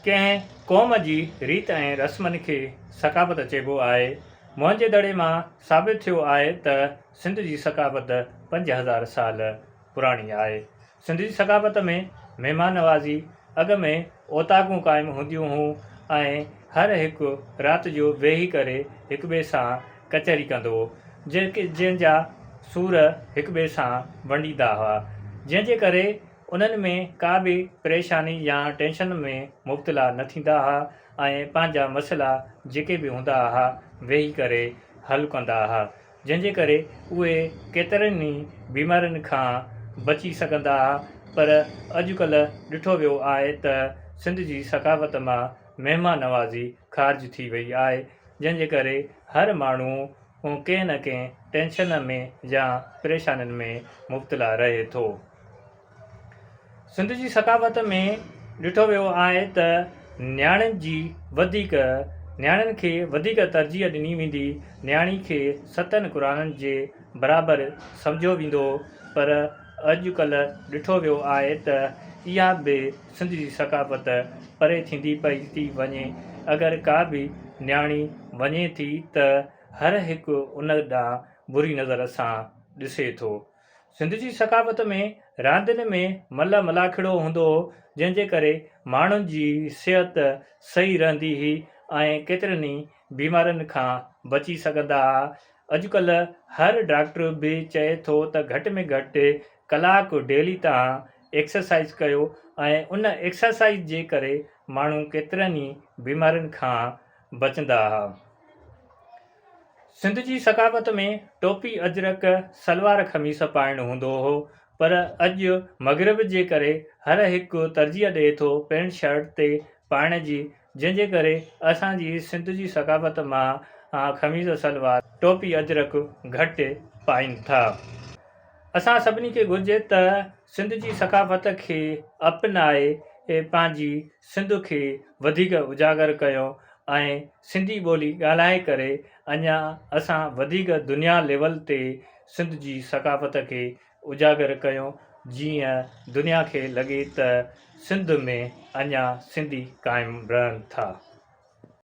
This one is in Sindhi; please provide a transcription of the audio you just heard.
ڪنهن قوم جي ريت ۽ رسمن کي ثقافت چئبو آهي. موهن جي دڙي مان ثابت ٿيو آهي ته سنڌ جي ثقافت 5000 سال پراڻي آهي. سنڌ جي ثقافت ۾ مهمان نوازي اڳ ۾ اوطاقون قائم هونديون هون ۽ هر هڪ رات جو ويهي ڪري هڪٻئي سان ڪچهري ڪندو هو جنهن جا سور هڪٻئي سان ونڊيندا هئا جنهن جي ڪري انهن ۾ ڪا به پريشاني يا ٽينشن ۾ مبتلا نه ٿيندا ها ۽ پنهنجا مسئلا جيڪي به هوندا ها ويهي ڪري حل ڪندا ها جنهن جي ڪري اهي ڪيترن ئي بيمارين کان بچي سگهندا ها پر اڄڪلهه ڏٺو ويو آهي ته سنڌ جي ثقافت مان مهمان نوازي خارج ٿي وئي آهي جنهن جي ڪري هر ماڻهو ڪنهن نه ڪنهن ٽينشن ۾ يا پريشانين ۾ مبتلا رهي ٿو. سنڌ جي ثقافت ۾ ڏٺو ويو آهي ته نياڻين جي وڌيڪ نياڻين کي وڌيڪ ترجيح ڏني ويندي، نياڻي کي ستن قرآنن جي برابر سمجهيو ويندو هو پر اڄ ڪلهه ڏٺو ويو آهي ته اها به سنڌ جي ثقافت پري ٿيندي پئي ٿي وڃي اگر ڪا به نياڻي وڃي ٿي ته هر هڪ ان ڏانهن بري نظر سان ڏسي ٿو. سنڌ جي ثقافت ۾ راندين ۾ ملهه ملاکڙو هوندو هو جنهن جي ڪري ماڻهن جي صحت صحيح رهندي هئي ۽ ڪيترين ئي بيمارين کان بچي سگهندا ها. اڄڪلهه هر ڊاڪٽر به چئي ٿو ته گهٽ ۾ گهٽ ڪلاڪ ڊيلي توهان ايڪسرسائيز ڪيو ۽ ان ايڪسرسائيز جي ڪري ماڻهو ڪيترن ئي بيمارين کان بچندا ها. سنڌ جي ثقافت ۾ ٽوپي اجرڪ سلوار قميص پائڻ هوندو هو پر اڄ مغرب جي ڪري هر هڪ ترجيح ڏئي ٿو پينٽ شرٽ تي پائڻ جي جنهن جي ڪري اسان جي سنڌ جي ثقافت مان قميص سلوار ٽوپي اجرڪ گهٽ پائين ٿا. اسان سڀني کي گهرجي ته سنڌ جي ثقافت کي اپنائي پنهنجي سنڌ کي وڌيڪ اجاگر ڪيو ۽ سنڌي ٻولي ڳالهائي ڪري اڃا اسان وڌيڪ دنيا ليول تي سنڌ جي ثقافت کي اجاگر ڪيو جيئن دنيا کي لڳي ته سنڌ ۾ اڃا سنڌي قائم رهن ٿا.